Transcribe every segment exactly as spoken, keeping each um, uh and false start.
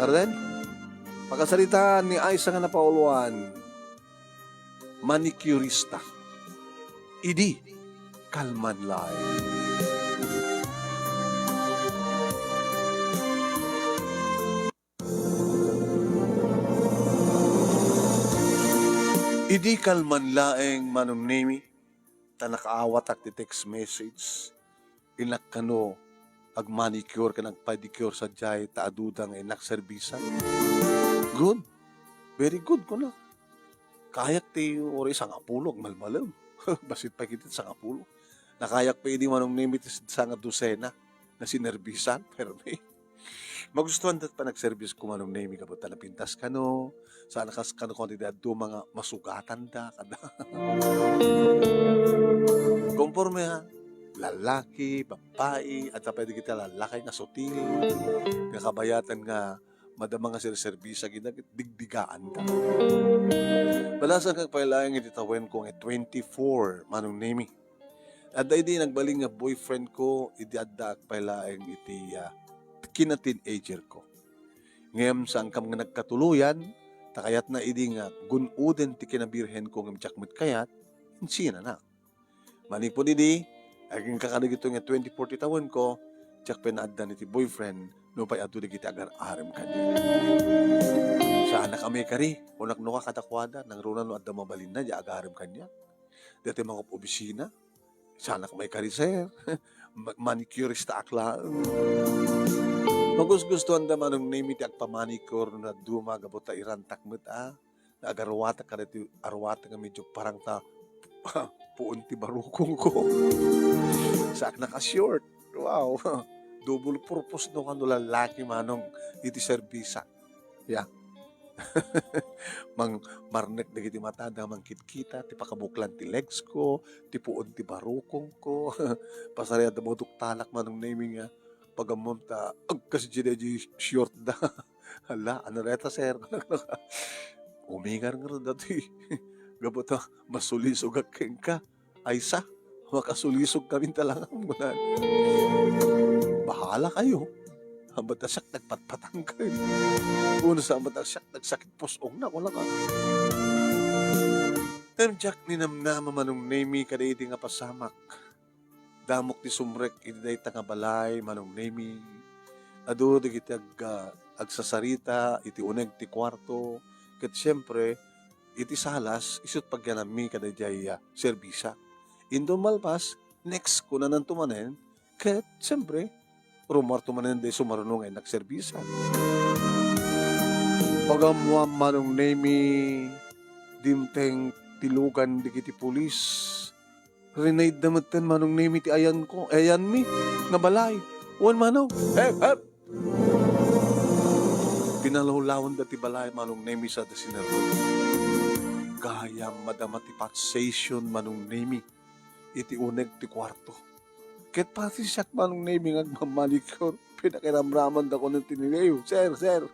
Amen? Pakasaritaan ni Aiza nga napauluan, manicurista. Idi kalman laeng. Idi kalman laeng, Manong Nemi, ta nakaawatak ti text message, innak kano agmanicure ken agpedicure sadiay ta aduda nga innak serbisan. Good. Very good, kuna. Kayak ti uray sangapulo, agmalmalem. Bassit pay ket ti sangapulo. Nakayak pay idi, Manong Nemi, ti sangadusena nga sinerbisan, permi. Magustuanda ti panagserbisko, Manong Nemi, gapu ta napintas kano, saan a kas kano, kano ti dadduma nga masugatanda, kada. Konforme, ha, lallaki, babbai, adda pay dagiti lallaki nga sutil, nga kabayatan nga madama nga serserbisa, ket digdigaanda. Balasan kag pay laeng iti tawenko nga twenty-four, Manong Nemi. Adda idi nagbalin nga boyfriend ko, idi addaak pay laeng iti, ah, kina-teenager ko. Ngem saankam nga nagkatuloyan, ta kayatna idi nga gun-oden ti kinabirhen ko ngem diak met kayat, insinana. Manipud idi, agingga kadagitoy nga twenty-four ti tawen ko, diak pay naaddan iti boyfriend, nupay adu dagiti agar-arem kaniak. Saanak a maikari, kunak no kadakuada, nangruna no adda mabalinna, diay agarem kaniak. Daytoy mangop-obisina, saanak maikari, sir. Ma-, manicurista ak laeng. Magusgustoanda, Manong Nemi, ti agpamanicure no dadduma gapu ta irantak met, a, nga agaruatak kadagiti aruatak nga medyo parang ta puon ti barukongko. Saak naka-short. Wow. Double purpose no kano lallaki, Manong, iti serbisak. Ya. Mang-, marnek dagiti matada, mangkitkita ti pakabuklan ti legs ko, ti puon ti barukongko. Pasariada maduktalak, Manong Nemi, nga pagammom ta agkasdi daydi short da. Hala, ano reta, sir? Umingar ngarud daytoy. Gapu ta masulisogak kenka. Aiza, makasulisog kami ta langam, kunana. Bahala kayo. Saan met a siak nagpatpatangkay. Uno, saan met a siak nagsakit pus-ongna, kunana. Ngem diak ninamnama, Manong Nemi, kadaydi nga pasamak. Damok ti sumrek iti dayta nga balay, Manong Nemi. Adu dagiti ag-, ah, agsasarita iti uneg ti kuarto, ket siempre, iti salas, isu't pagyanammi kadaydiay, ah, serbisak. Inton malpas, next, kunananto manen, ket, siempre, rumuarto manen daydiay sumaruno nga innak serbisak. Pagammoam, Manong Nemi, dimteng ti lugan dagiti pulis. Rinaydda metten, Manong Nemi, ti ayanko, ayanmi nga balay. Wen, Manong. Hep, hep! Pinalawlawanda ti balay, Manong Nemi, sada sinerrek. Gayam madama ti passation, Manong Nemi, iti uneg ti kuarto. Ket pati siak, Manong Nemi, nga agmamanicure, pinakiramramandako ti niliw. Sir, sir,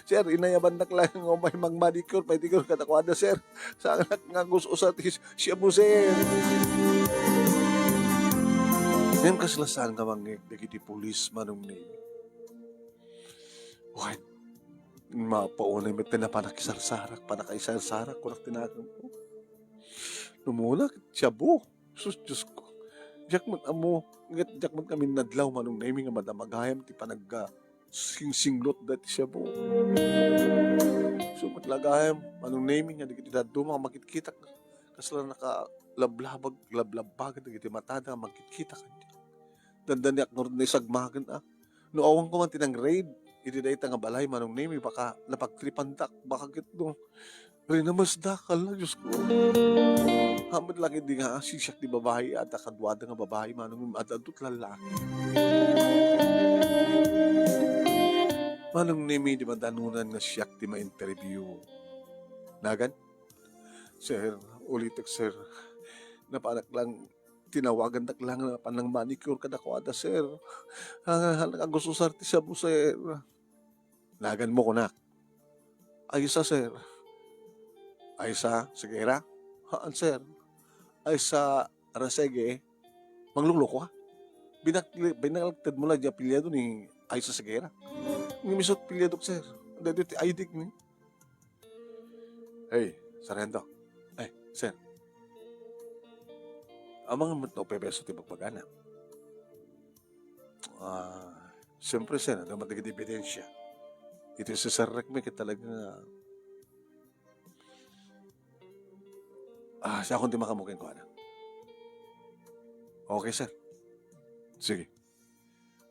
sir, inayabannak laeng nga umay magmanicure, pay ti kadakuada, sir. Saanak nga gus-usar ti shabu, sir. Ngem kasla saan nga mangngeg dagiti pulis, Manong Nemi. Wen, mapaunay met ti napanakisarsarak, panakaisarsarak, kunak ti nakemko. Numuna, shabu. Sus, Diosko. Diak met ammo, ket diak met kami nadlaw, Manong Nemi, nga madama gayam ti panagga singsinglotda ti shabu. Isu met la gayam, Manong Nemi, nga dagiti dadduma nga makitkitak, kasla nakalablabag, lablabag dagiti matada nga makitkitak. Dandaniak ngarud naisagmagen, a. No awanko man ti nang-raid iti dayta nga balay, Manong Nemi, baka napagtripandak, baka ket no rinamesdak, hala, Diosko. Saan met la ketdi nga sisiak ti babai, adda kaduada nga babai, Manong Nemi, adda, adda ti lallaki. Manong Nemi, di madanonan nga siak ti ma-interview. Nagan? Sir, ulitek, sir. Napanak lang, tinawagandak lang nga panangmanicure kadakuada, sir. Ah, nakagususar ti shabu, sir. Naganmo, kunak. Aiza, sir? Aiza Segura? Haan, sir. Aiza Rasege? Mangluluko ka? Binak-, binalagtedmo la di apelyido ni Aiza Segura. Ngem isu ti apelyidok, sir. Daytoy ti I D mi. Hey, Sargento. Ay, sir. Amangan met no pepeso ti bagbagana. Ah, siyempre, sir, adda met dagiti ebidensya. Iti sisarrekmi ket talaga nga, ah, siakon ti makaammo kenkuana. Okay, sir. Sige.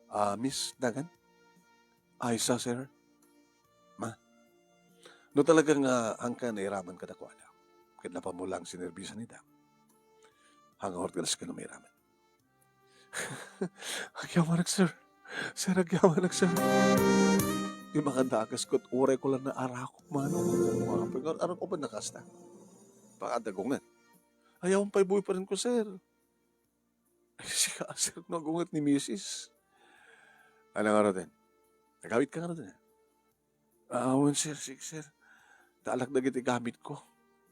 Ah, Miss Dagan? Aysa, sir? Ma? No talaga nga, ah, haanka nairaman kadakuada, ket napamulang sinerbisan ida, haanka nga ordenaska no mairaman. Agyamanak, sir. Sir, agyamanak, sir. Di makadagas ket uray ko lang naarakop, manong. Mga pengar, arak ko ba nakasta? Pakadagungan. Ayaw pay boyfriend ko, sir. Ay, sika, sir, no agunget ni misis. Ano nga rin? Nagawid ka nga rin, eh. Awan, sir, sige, sir. Dalak dagiti gamit ko.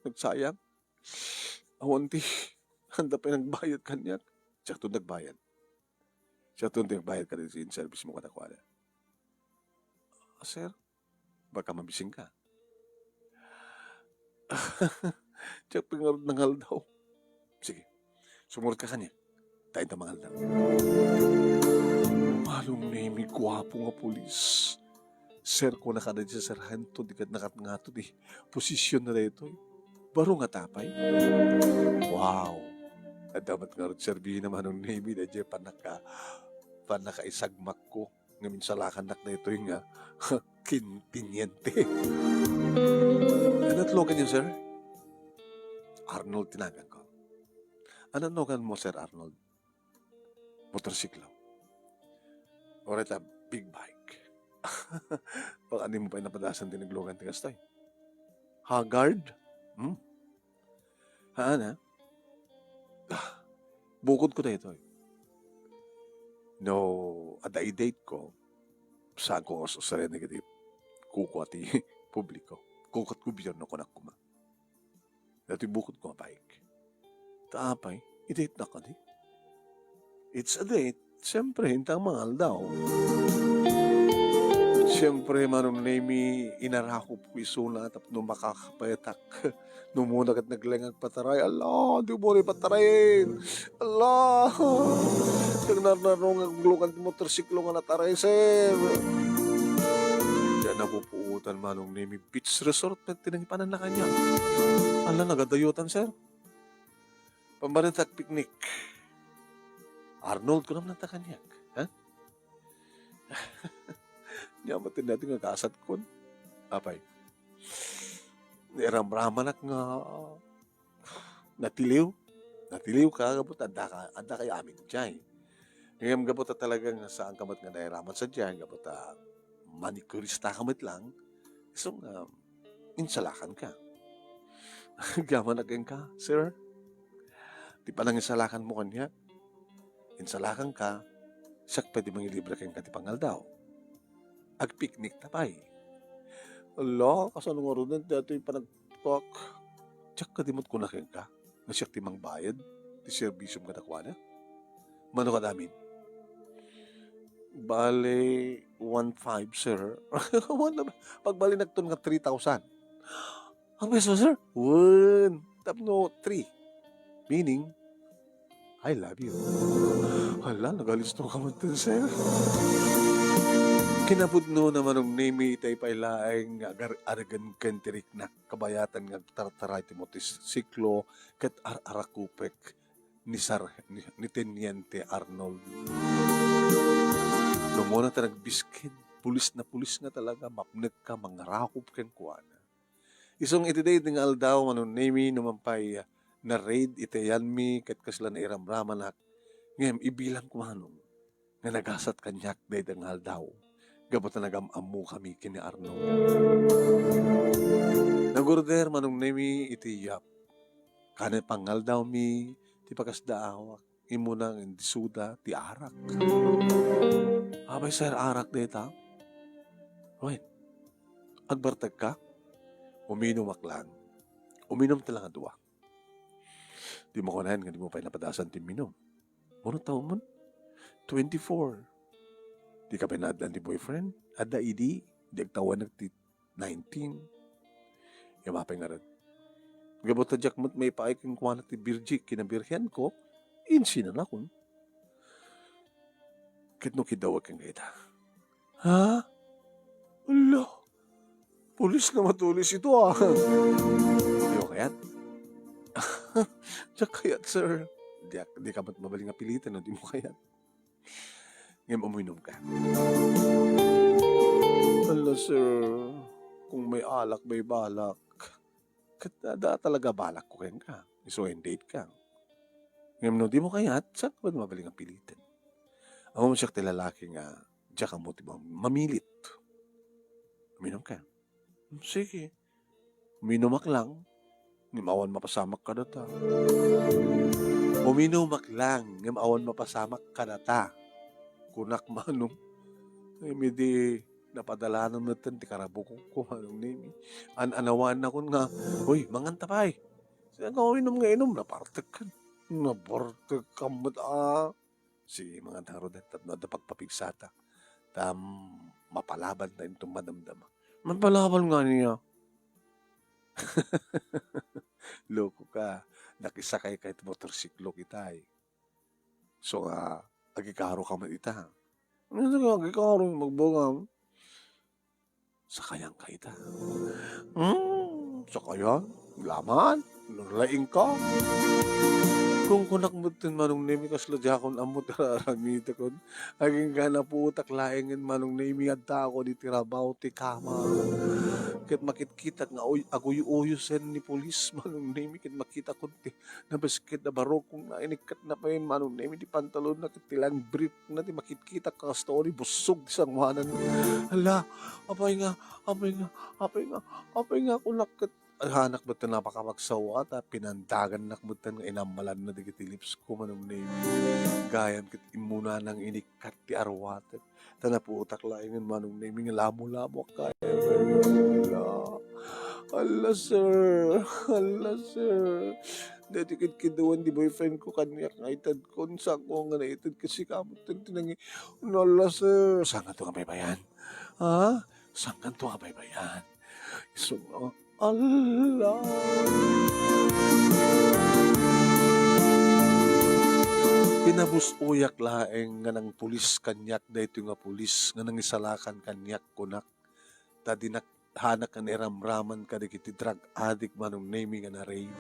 Nagsayang. Awan ti, anda pay nagbayad kaniak. Siakto nagbayad. Siakto ti nagbayad kadagiti in-service mo kadakuada. Ah, sir, baka mabising ka. Diak pay ngarud nangaldaw. Sige, sumurot ka kaniak. Ta inta mangaldaw. Manong Nemy, guapo nga pulis. Sir, kuna kadagiti sarhento, di ket nakatngato ti posisyon na daytoy. Baro nga tapay. Wow. Adda met ngarud serbina, Manong Nemy, daydiay pannaka-, pannakaisagmakko. Ngem insalakannak daytoy nga teniente. Ano slogan niyo, sir? Arnold ti naganko. Ano slogan mo, Sir Arnold? Motorsiklo. Uray ta big bike. Baka di mo pay napadasan ti naglogan ti kastoy. Haggard? Hmm? Haan, ha? Ah, bukod ko daytoy. No, adda i-date ko, saan ko nga usaren dagiti kukua ti publiko. Kukua't gobyerno, kunak koma. Daytoy bukod ko a bike. Ta apay, i-date na kadi. It's a date. Siyempre, inta mangaldaw. Siyempre, Manong Nemy, inarakop ko isuna tapno makakapetak. No umuna ket naglengag pataray, ala, di mo rin patarayen. Ala, diak narnarungan nga aglugan ti motorsiklo nga nataray, sir. Diak napupuotan, Manong Nemy, beach resort met ti nangipananna kaniak. Ala, nagadayutan, sir. Pambalintak picnic. Arnold, kunam lang ta kaniak, ha? Nia met ti daytoy nga kasatkon. Apay. Nairamramanak nga natiliw. Natiliw ka, gapu ta adda ka, adda kayo amin diay. Ngem gapu ta talaga nga saan ka met nga nairaman sadiay, gapu ta manicurista ka met lang, isu nga insalakan ka. Agyamanak kenka, sir. Ti panangisalakan mo kaniak, insalakan ka, siak pay ti mangilibre kenka ti pangaldaw. Agpicnic ta pay. Ala, kasano ngaruden daytoy panagtuak? Diak kadi met kuna kenka nga siak ti mangbayad ti serbisiom kadakuada? Mano kad amin? Bale, one five, sir. Wen, pagbalinakton nga three thousand. Ang peso, sir? Wen, tapno three. Meaning, I love you. Hala, nagalisto ka man dun, sir. Kinapudno na, Manong Nemy, itay pay laeng nga agar-, aragen ken ti riknak kabayatan nga agtartaray ti motorsiklo ket ar-arakupek ni Sar-, ni, ni Teniente Arnold. No umuna ta nagbiskid, pulis na pulis nga talaga, mapnek ka, mangarakup kenkuana. Isung iti daydi nga aldaw, Manong Nemy, no man pay, ah, na-raid iti ayanmi ket kasla nairamramanak, ngem ibilang ko, Manong, nga nagasat kaniak daydi nga aldaw, gapu ta nagam-ammokami ken ni Arnold. Nag-order, Manong Nemy, iti Yap. Kanay pangaldawmi ti pakasdaawak, immuna nga indisuda ti arak. Apay, sir, arak dayta? Wen, agbartek ka? Uminumak lang. Uminum ta lang a dua. Di mo kunaen nga di mo pay napadasan ti minum. Mano taon man? Twenty-four. Di ka pay naadlan ti boyfriend? Adda idi, di agtawanak ti nineteen. Ngem apay ngarud? Gapu ta diak met maipaay kenkuana ti birji-, kinabirhenko, insinanakon. Ket no kiddawek kenka ita. Ha? Ala, pulis nga matulis ito, ah. Dimo kayat? Diak kayat, sir. Diak, dika met mabalin nga piliten no dimo kayat. Ngem uminomka. Ala, sir, kung may alak, may balak. Ket adda talaga balakko kenka. Isu nga in-date ka. Ngem no dimo kayat, saanka met mabalin nga piliten. Ammom siak ti lalaki nga diak ammo ti mam-, mamilit. Uminomka. Sige. Uminumak lang, ngem awan mapasamak kadata. Uminumak lang, ngem awan mapasamak kadata. Kunak, Manong. Ngem idi napadalanan metten ti karabukokko, Manong Nemi. An-anawannakon nga, "Hoy, manganta pay. Saan ka uminom nga inom? Napartek ka. Napartek ka met, ah." Sige, manganta ngarud, tapno adda pagpapigsata. Ta, mm, mapalaban ta inton madamdama. Mapalaban nga niya. Loko ka. Nakisakay ka iti motorsiklo kitay. So nga, agikaro ka met ita. Ano nga agikaro, magbungam? Sakayan ka ita. Hmm, sakayan? Laman? Nalaing ka? Kung kunak metten, Manong Nemi, kasla diakon ammo ti aramitekon. Agingga naputak laengen, Manong Nemi, addaakon iti rabaw ti kama. Ket makitkitak nga uy-, aguy-uyosen ni pulis, Manong Nemi, ket makitakon ti nabasket a barukong nainikkat na pay, Manong Nemi, ti pantalonna ket ti lang brief na ti makitkitak kasta uri bussog ti sangoanan. Hala, apay nga, apay nga, apay nga, apay nga, kunak ket, ay, hanak metten a napakapagsawa ta pinandagannak metten nga inammalanna dagiti lips ko, Manong Nemi. Gayam ket immunanang inikkat ti arwatek. Ta naputak laengen, Manong Nemi, nga lamo-lamoak kaya. Hala. Hala, sir. Hala, sir. Daytoy kidkiduan ti boyfriend ko kaniak nga itedko. Saan ko nga naited ket sika metten ti nangi-, hala, sir. Saankanto nga baybayan? Ha? Saankanto nga baybayan? Isu nga, hala. Pinabus-oyak laeng nga nangpulis kaniak daytoy nga pulis nga nangisalakan kaniak, kunak. Ta dinak, hanak nga nairamraman kadagiti drug addict, Manong Nemi, nga na-rape.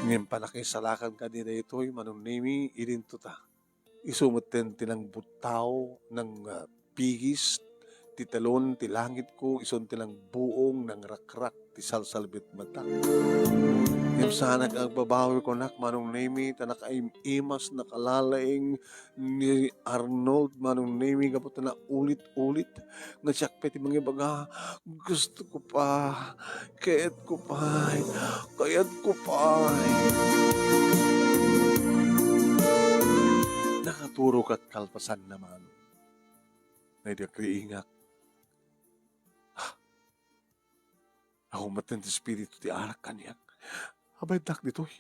Ngem panakingsalakan kadi daytoy, Manong Nemi, idinto ta. Isu metten ti nangbuttaw, nang, ah, pigis, ti talon, ti langitko, isun ti nangbuong, nangrakrak, ti salsalbet matak. Ngem saanak nga agbabawi, kunak, Manong Nemi, ta nakaim-imas, nakalalaing ni Arnold, Manong Nemi, gapu ta naulit-ulit nga siak pay ti mangibaga, "Gusto ko pa, kayat ko pa, kayat ko pa." Nakaturogak kalpasanna, Manong. Daydi agriingak. Ah, awan metten ti espiritu ti arak kaniak. Abaydak ditoy.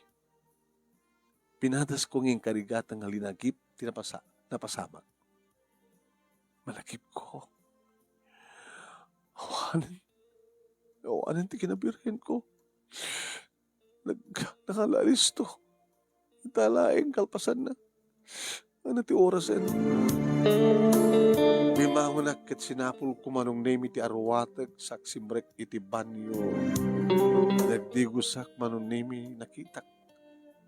Pinadasko nga inkarigatan nga linagip ti napasa-, napasamak. Malagipko. Awanen. Awanen ti kinabirhenko. Nag-, nakalaalisto. Ita laeng kalpasanna. Ano ti orasen? Bimangonak ket sinapulko, Manong Nemi, ti arwatek sa agsimrek iti banyo. Nagdigosak, Manong Nemi, nakitak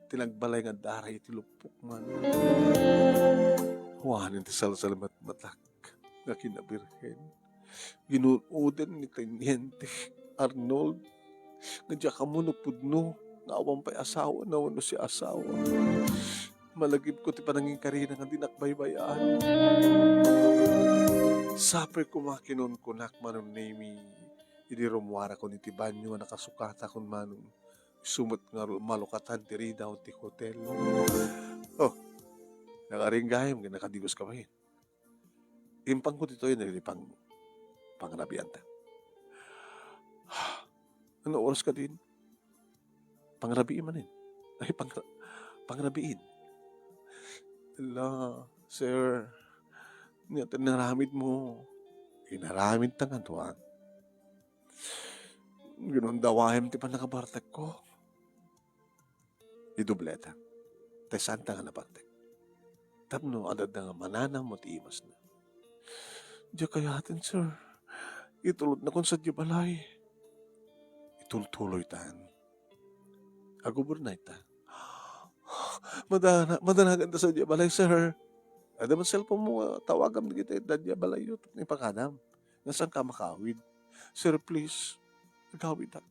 ti nagbalay nga adda iti luppok, Manong. Awanen ti salsalmatmatak nga kinabirhen. Ginun-oden ni Teniente Arnold nga diak ammo no pudno nga awan pay asawana wenno siasawa. Malagipko ti pananginkarina nga dinak baybay-an. Sapay koma, kinunkunak, Manong Nemi, idi rummuarakon iti banyo nga nakasukatakon, Manong. Isu met nga ru-, malukatan ti ridaw ti hotel. Oh, nakaringgayam nga nakadigos ka bahin. Impangko ditoy, nagdi pang-, pangrabianta. Ano oras ka din? Pangrabii manen. Ay, pangra-, pangrabiin. Ala, sir, ania ti inaramidmo? Inaramidta nga duan. Ginundawaem ti pannakabartekko. Idubleta. Ta saanta nga nabartek. Tapno adda nga mananam mo ti imasna. Diak kayaten, sir. Itulodnakon sadiay balay. Itultuloytan. Agubernayta. Madana-, madanaganta sadiay balay, sir. Adda man cellphone mo, tawagam dagiti adda diay balayyo, ipakadam. Nga saanka makawid. Sir, please, agawidak.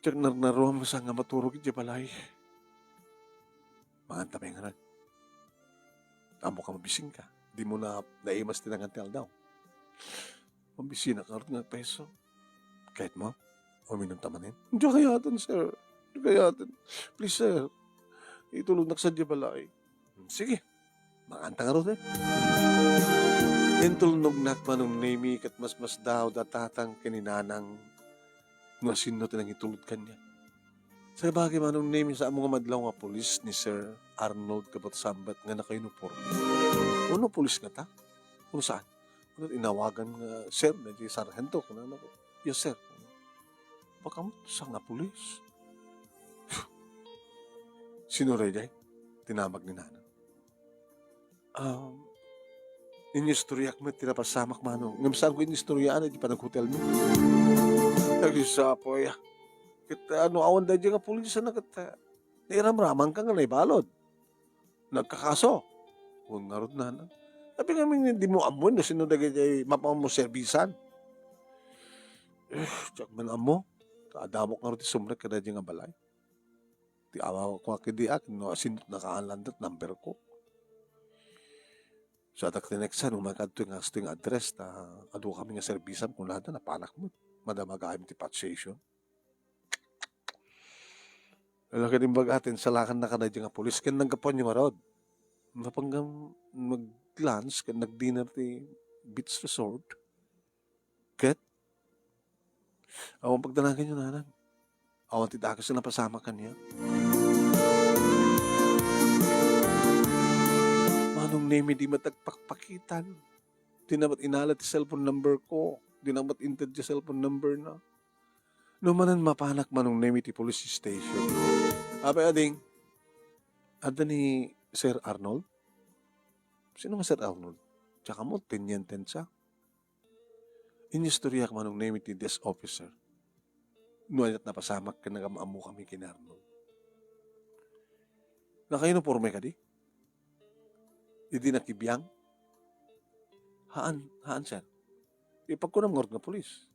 Diak narnaruam nga saan nga maturog idiay balay. Manganta pay ngarud. Ammok a mabisinka. Dimo na naimas ti nangan ti aldaw. Mabisinak ngarud nga peso. Kayatmo? Uminumta manen? Diak kayaten, sir. Diak kayaten. Please, sir. Itulodnak sadiay balay. Sige. Manganta ngarud, eh. Intulnognak, Manong Nemi, ket masmasdaaw da tatang ken ni nanang no asino ti nangitulod kaniak. Sabagay, Manong Nemi, saanmo nga madlaw nga pulis ni Sir Arnold Kabatsambat nga nakauniforme? Uno pulis ngata? Uno saan? Uno inawagan nga, "Sir, daydi sarhento," kunana. "Yes, sir." "Baka mo, saan nga pulis?" "Sino daydi?" tinamag ni nanang. "Um, inistoryak met ti napasamak, Manong. Ngem saanko inistoryaan iti panaghotelmi." Nagsasapoy, ah. Ket, ah, no awan daydi nga pulis, ano, ket, ah, nairamramanka nga naibalud. Nagkakaso. Kun ngarud, nanang. Apay ngamin dimo ammoen no sino dagiti mapan mo serbisan? Eh, diak man ammo. Ta adda amok ngarud ti sumrek kadaydi nga balay. Ti awa ko a kadi ak, no, asin nakaanlandet number ko. Sa adak ti next time, umaykadto nga asto nga address, ta adu kami nga serbisan, kunada, napanak met. Madamagaem ti patient. Ala ket imbaga, tinsalakan na kadaydi nga pulis, ken naggapuanyo ngarud. Napanggang mag-lunch, ken nag-dinner ti beach resort. Ket, awan pagdanaganyo, nanang. Awan ti dakes a napasamak kaniak. Manong Nemi, di met agpakpakitan. Di na met inala ti cellphone number ko. Di na met inted ti cellphone number na. No manen mapanak, Manong Nemi, ti police station. Apay, ading, adda ni Sir Arnold? Sino nga Sir Arnold? Diak ammo, teniente siya. Inistoryak, Manong Nemi, ti desk officer. No aniat napasamak ken nagam-ammo kami ken Arnold. Nakauniforme kadi? Idi nakibiang? Haan, haan, sir. Ipagkunam ngarud nga pulis.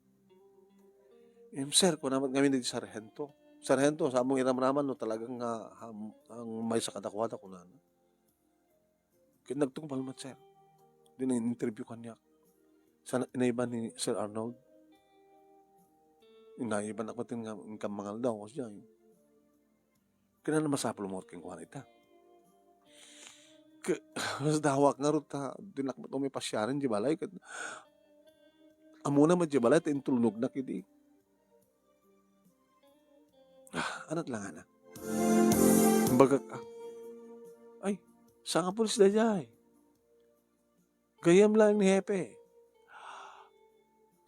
Em, sir, kuna met ngamin iti sarhento. Sarhento, saanmo nga iramraman no talagang nga, ham-, ang maysa kadakuada, kunana. Ket nagtungpal met, sir. Di na in-interview kaniak. Sa inayban ni Sir Arnold. Inayban ak met nga, nga mangaldaw, kasi diay. Kinana masapul mo kenkuana ita. Ke-, masdawak ngarud ta, dinak met umay pasiaren di balay, ket ammona met di balay, ta intulnognak idi. Ah, anat lang, ana. Bagak, ah. Ay, saan nga pulis daydiay? Gayyem laeng ni Hepe.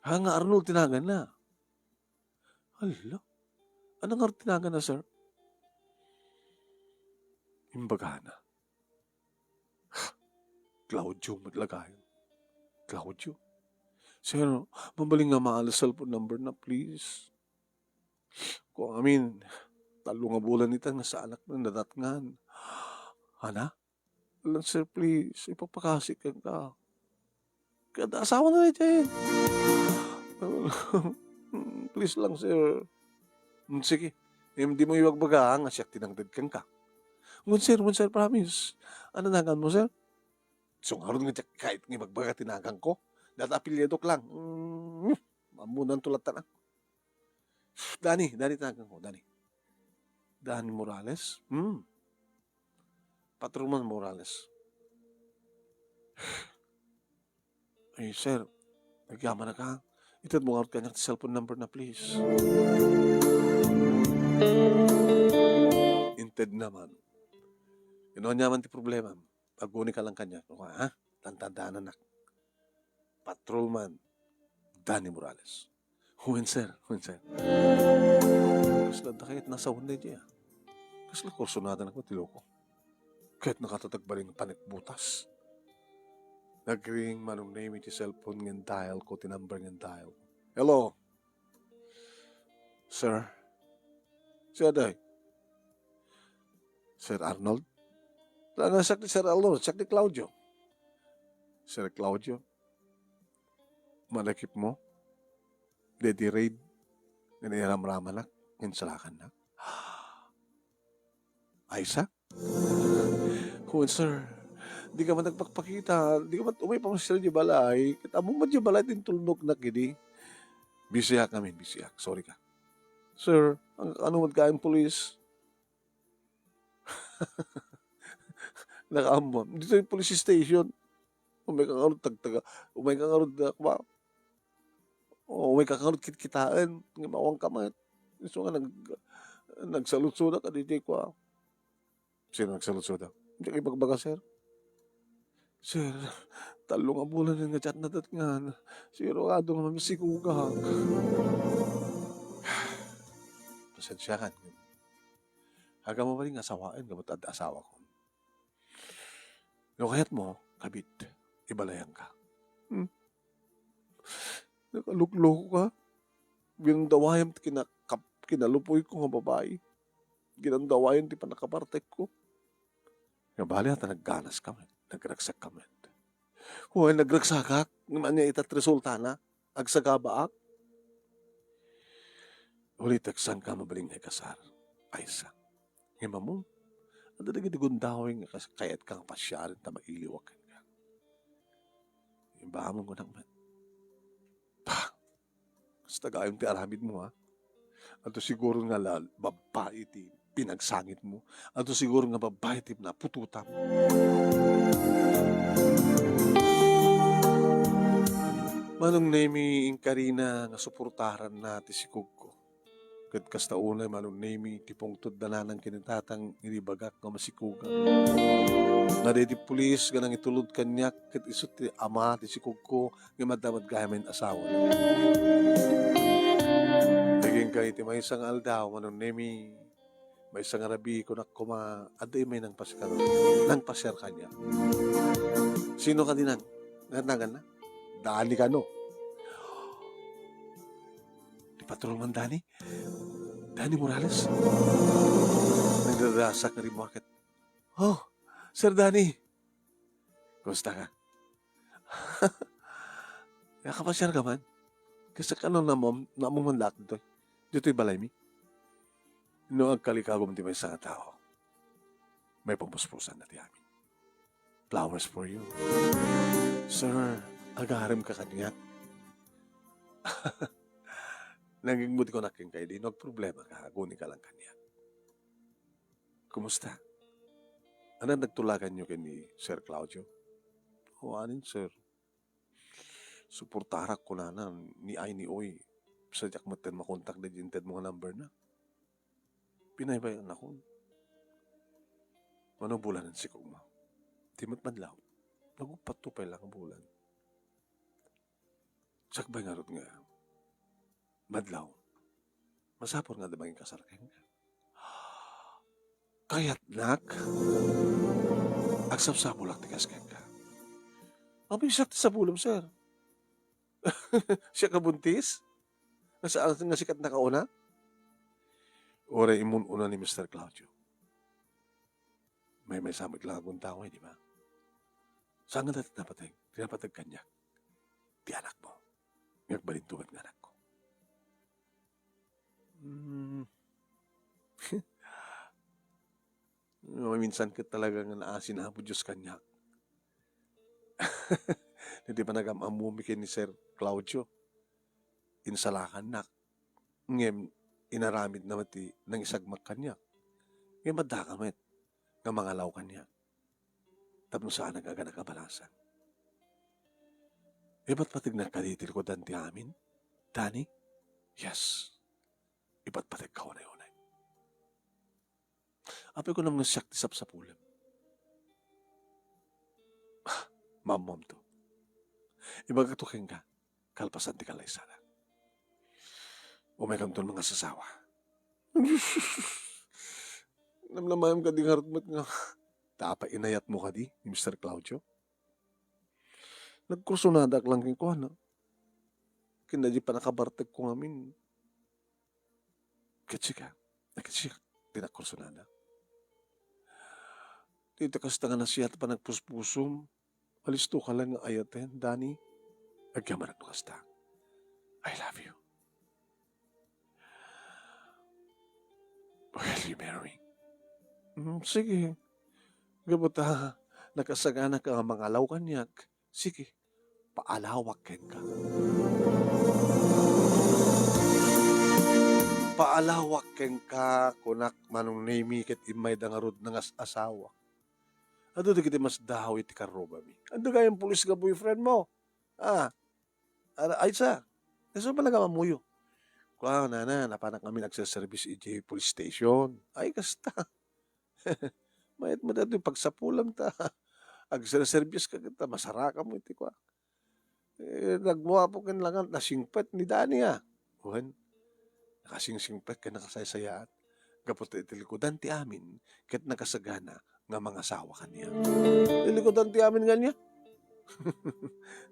Ha, nga Arnold ti naganna. Hala, ano nga ti naganna, sir? Imbagana. Claudio met la gayon. Claudio? Sir, mabalin nga maala cellphone number na, please. Kua ngamin, tallo nga bulan ita nga saanak na nadatngan. Ana? Lang, sir, please, ipapakasik kenka. Kada asawa na daydiay. Please lang, sir. Mm, sige. Em, dimo ibagbaga nga siak ti nangted kenka. Ngun, sir, ngun, sir, promise. Ano nagan mo, sir? So, ngarud nga diak kayat nga ibagbaga ti nagan ko. Data apelyidok lang. Mm, ammonan to latta na. Dani, Dani ti nagan ko, Dani. Dani Morales? Hmm. Patrolman Morales. Ay, sir, agyamanak. Ited mo ngarud kaniak ti cellphone number na, please. Inted na man. Ino aniaman ti problema? Aguni ka lang kaniak, ha? Tantandaananak. Patrolman Danny Morales. Wen, sir. Wen, sir. Kasla da kayat nasawan na diya. Kasla kursunada na ko ti loko. Kayat nakatatagbaling panikbutas. Nagring Manong Nemi ti cellphone ngan dial ko, ti number ngan dial ko. Hello? Sir? Siya day? Sir Arnold? Wala na, siak ni Sir Arnold, siak ni Claudio. Sir Claudio, manakip mo? Daydi raid nga nairamramanak, nga insalakannak. Aysa? Wen, sir. Di ka man nagpakpakita. Di ka man umay pamasyal di balay. Ket ammom man di balay ti intulnoknak idi. Bisiak ngamin, bisiak. Sorry ka. Sir, ang ano man kaayong pulis? Nakaammo. Ditoy police station. Umay ka ngarud tagtaga. Umay ka ngarud, ah, kuma-, o, umay ka ngarud kitkitaen. Nga mawang ka met. Isu nga nag-, nagsaludsodak kaditoy kua. Sino nagsaludsodak? Diak ibagbaga, sir. Sir, tallo nga bulan nga diak nadatngan. Sigurado nga mamisikugak. Pasensiakan. Aga mo bali nga asawaen, gapu ta adda asawak. No kayat mo, kabit, ibalayan ka. Hmm. Nakalukloko ka. Ginandawayam ti kinakap-, kinalupoy ko nga babai. Ginandawayam ti pannakapartek ko. Nga bali ta nagganas ka met, nagragsak ka met. Wen, nagragsakak, ngem ania ita ti resultana? Agsagabaak? Ulitek, saanka mabalin nga ikasar, Aysa. Ngem ammom, adda dagiti gundaway nga kas-, kayatka nga pasiaren ta mailiwak kenka. Imbamon kunak met. Bah! Kasta gayam ti aramidmo, ha? Adda siguro nga la-, babbai ti pinagsangitmo. Adda siguro nga babbai ti naputotam. Manong Nemi, inkarina nga suportaranna ti sikugko. Ket kasta unay, Manong Nemi, ti pungtod da nanang ken ni Tatang idi ibagak nga masikugak. Nga daydi pulis nga nangitulod kaniak ket isu ti ama ti sikugko, ngem adda met gayam nga asawa. Nagingka iti maysa nga aldaw, Manong Nemi, maysa nga rabii, kunak koma, adda immay nangpasiar-, nangpasiar kaniak. Sino kadi nang-, nga naganna? Dani kano? Ti patrolman Dani? Dani Morales? Nagdadasak nga rimmuar ket, "Oh, Sir Dani! Kumusta ka? Nakapasiar ka man? Kasta kano, naammo-, naammo man laak ditoy, ditoy balaymi? No agkalikagum ti maysa nga tao, may pammuspusan na ti amin. Flowers for you." "Sir, agarem ka kaniak." "Nangigmut ko na kenka idi, no agproblema ka, aguni ka lang kaniak." "Kumusta? Ania, nagtulaganyo ken ni Sir Claudio?" "O, anin, sir. Suportarak kunana, ni ay ni oy. Sadiak metten makontak daydi intedmo nga number na. Pinaybay-annakon." "Mano bulan ti sikugmo?" "Di met madlaw. Naguppat to pay lang a bulan." "Sakbay ngarud nga madlaw, masapul nga adda manginkasar kenka." "Kayatnak? Agsapsapulak ti kas kenka." "Apay, siak ti sapulem, sir. Siak a buntis? Nga sa-, nga siak ti nakauna?" "Uray immun-una ni Mister Claudio, maymaysa met lang a gundaway, di ba? Saan nga dayta napateg? Ti napateg kaniak, ti anakmo. Nga agbalinto met nga anakko." Hmm. Maminsan ket talaga nga naasin Apo Dios kaniak. Iti panagam-ammomi ken ni Sir Claudio, insalakannak. Ngem inaramidna met ti nangisagmak kaniak. Ngem addaka met nga mangalaw kaniak tapno saanak a ganak a balasan. Ipatpategnak kadi ti likudan ti amin, Dani? Yes. Ipatpategka unay-unay. Apay kunam nga siak ti sapsapulem? Maammoamto. Ibagakto kenka, kalpasan ti kallaysada. Umaykanton mangasasawa. Namnamaem kadi ngarud met nga ta apay inayatmo kadi ni Mister Claudio? Nagkursonadak lang kenkuana. Ken daydi pannakabartekko ngamin. Ket sika, ket siak ti nagkursonada. Dita kasta nga nasiat panagpuspusom, alistoka lang nga ayaten, Dani. Agyamanak no kasta. I love you. Will you marry me? Mm, sige. Gapu ta, nakasagana ka nga mangalaw kaniak. Sige, paalawak kenka. Paalawak kenka, kunak, Manong Nemi, ket immayda ngarud nangas-asawa. Adu dagiti masdahaw iti karrubami. Adda gayam pulis nga boyfriend mo. Ah, ara, ay sa. Isu pala nga mamuyo. Kua, nana, napanak ngamin agserserbis iti police station. Ay, kasta. Mayat met daytoy pagsapulam ta agserserbiska ket ta masarakam iti kua. Eh, nagguapo ken langan, nasingpet ni Dani, a. Wen, nakasingsingpet ken nakasaysayaat. Gapu ta itilikudan ti amin ket nakasagana nga mangasawa kaniak. Itilikudan ti amin nga ania?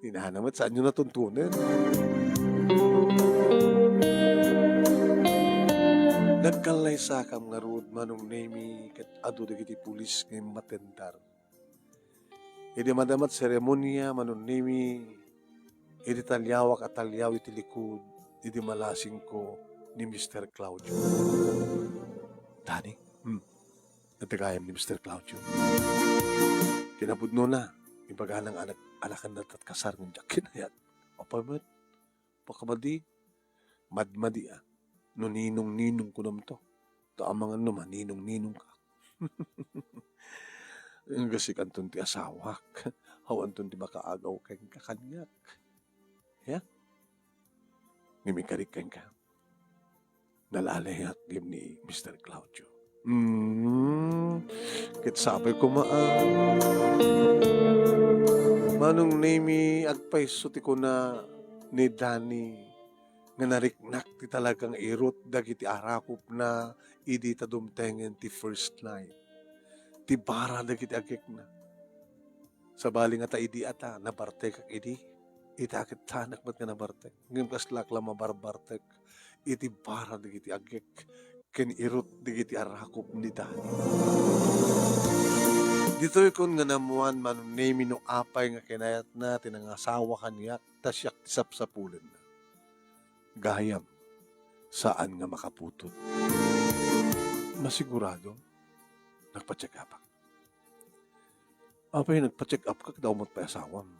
Ni nana met, saanyo natuntunen. Nagkallaysakam ngarud, Manong Nemi, ket adu dagiti pulis nga immatendar. Idi madama ti seremonia, Manong Nemi, idi taliawak a taliaw iti likud, idi malasingko ni Mister Claudio. Dani? Hmm. Adda gayam ni Mister Claudio. Kinapudnona, ibagana nga anak, anakanna ti kasar ngem diak kinayat. Apay met, pakamadi, madmadi a. No ninong-ninong kunamto. Ta amangan no maninong-ninong ka. Nga sika anton ti asawak. Awanton ti makaagaw kenka kaniak. Ya? Ngem ikarik kenka. Nalaliak ngem ni Mister Claudio. Mm, ket sapay koma a. Manong Nemi, agpayso ti kuna ni Dani nga nariknak ti talaga nga irut dagiti arakupna idi ta dumtengen ti first night. Ti bara dagiti agekna. Sabali nga ta idi ata, nabartekak idi. Ita ket tanak met nga nabartek. Ngem kaslak la mabarbartek iti bara dagiti agek ken irut dagiti arakup ni Dani. Ditoy kun nga naammoan, Manong Nemi, no apay nga kinayatna ti nangasawa kaniak, ta siak ti sapsapulenna. Gayam, saan nga makaputot. Masigurado, nagpa-check up-ak. Apay, nagpa-check up ka, ket awan met pay asawam?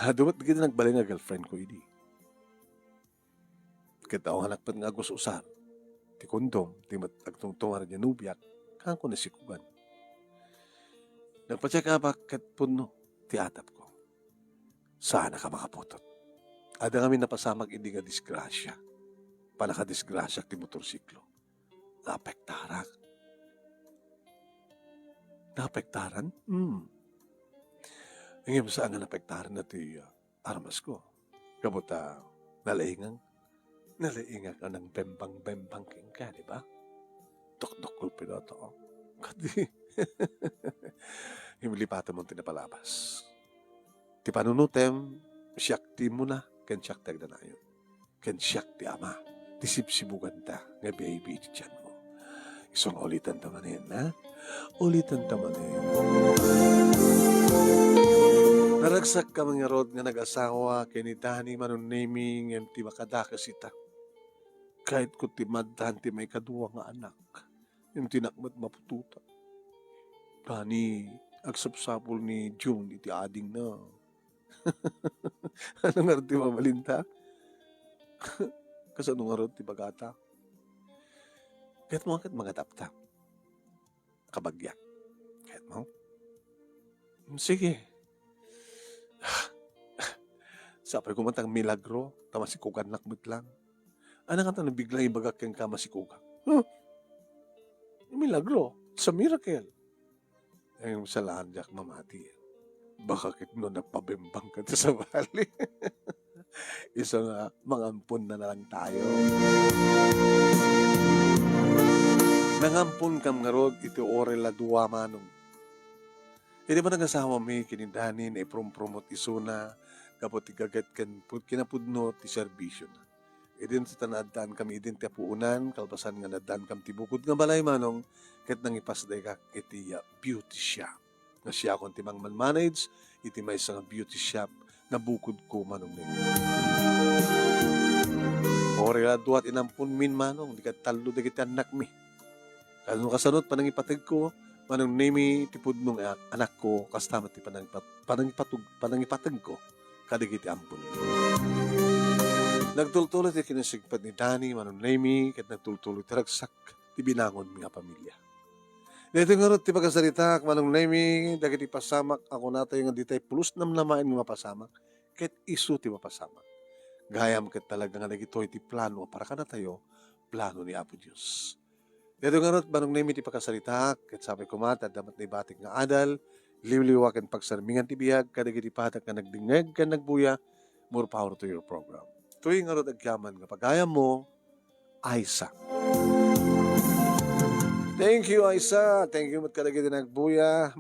Adu met dagiti nagbalin nga girlfriend ko idi. Ket awanak met nga agus-usar ti kondom, ti met agtungtungar idiay nobiak, kaanko nasikugan. Nagpa-check up-ak ket pudno ti atapko. Saanak a makaputot. Adda ngamin napasamak idi nga disgrasia. Pannakadisgrasiak ti motorsiklo. Naapektarak. Naapektaran? Hmm. Ngem saan nga naapektaran ti, ah, armasko. Gapu ta nalaingak, nalaingak a nangbembang-bembang kenka, di ba? Dokdokol pinoto. Kadi, imlipatam ti napalabas. Ti panunotem, siak ti immuna, ken siak ti agdanayon. Ken siak ti ama, ti sibsibuganta nga baby iti tianmo. Isu nga ulitanta manen, ha? Ulitanta manen. Naragsakka ngarud nga nag-asawa ken ni Dani, Manong Nemi, ngem ti makadakes ita. Kayatko ti maddan ti maikadua nga anak. Ngem ti nakmet maputotan. Dani, agsapsapul ni June iti adingna. Ano ngarud ti mabalinta? Kasano ngarud ti bagata? Kayatmo ket mangadapta. Kabagia. Kayatmo? Sige. Sapay koma ta milagro, ta masikugannak met lang. Ano nga ta nabiglang ibagak kenka masikugak? Huh? Milagro. It's a miracle. Ay, salamat diak mamati. Baka ket no napabembang ka ti sabali. Isu nga mangamponna na lang tayo. Nangampon kam ngarud iti oras a dua, Manong. Iti panangasawami ken ni Dani, naiprumprumot isuna gapu ti gaget ken pud-, kinapudno ti serbisiona. Idin sa ta naaddaan kami idin ti apuonan, kalpasan nga naaddaan kam ti bukod nga balay, Manong, ket nangipasdayka iti, ah, beauty shop. Nga siakon ti mangmanmanage iti maysa nga beauty shop nga bukod ko, Manong Nemi. Oras a dua ti inamponmin, Manong, di ket tallo dagiti annakmi. Kasano kasano ti panangipategko, Manong Nemi, ti pudno nga anakko, kasta met ti panangipat-, panangipatug-, panangipategko kadagiti ampon. Nagtultulo ti kinasigpet ni Dani, Manong Nemi, ket nagtultulo ti ragsak ti binangonmi nga pamilya. Daytoy ngarud ti pakasaritaak, Manong Nemi, dagiti pasamak a kunatayo nga ditay pulos namnamaen nga mapasamak, ket isu ti mapasamak. Gayam ket talaga nga dagitoy ti plano a para kadatayo, plano ni Apo Dios. Daytoy ngarud, Manong Nemi, ti pakasaritaak, ket sapay koma ti adda met naibatik nga adal, liwliwa ken pagsarmingan ti biag kadagiti padak nga nagdengngeg ken nagbuya. More power to your program. Toy ngarud agyaman nga pagayammo, Aisa. Thank you, Aisa. Thank you met kadagiti nagbuya.